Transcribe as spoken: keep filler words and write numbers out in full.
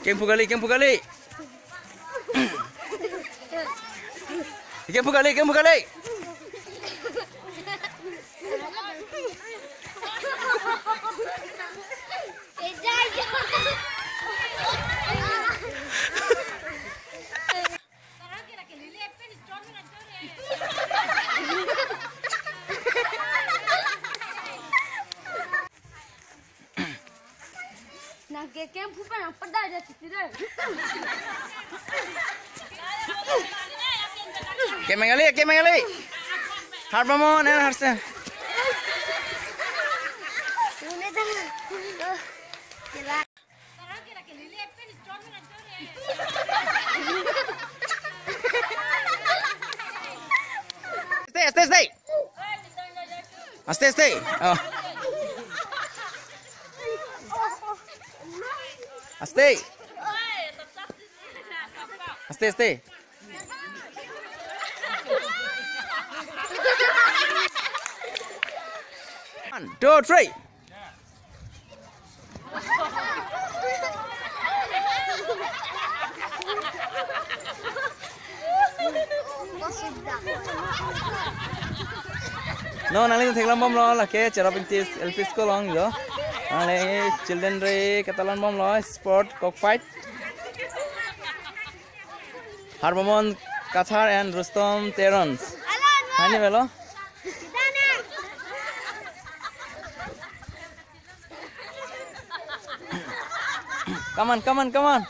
Kengpu kali, kengpu kali. Kengpu kali, kengpu kali. Nang ke kengpu pen nang pada aja siti deh. Kemang kali, kemang kali. Harbamon and Harsen. Ini dah. Oh, gila. Stay, stay, stay. Aste, aste. Oh. Aste. Aste, aste. One, two, three. No, nangli theklong bomlo, lake Cherop English L P School along jo. Nangli children re ketalon bomlo, sport cockfight. Harbamon Kathar and Rustom Teron. Hani melo? Come on, come on, come on.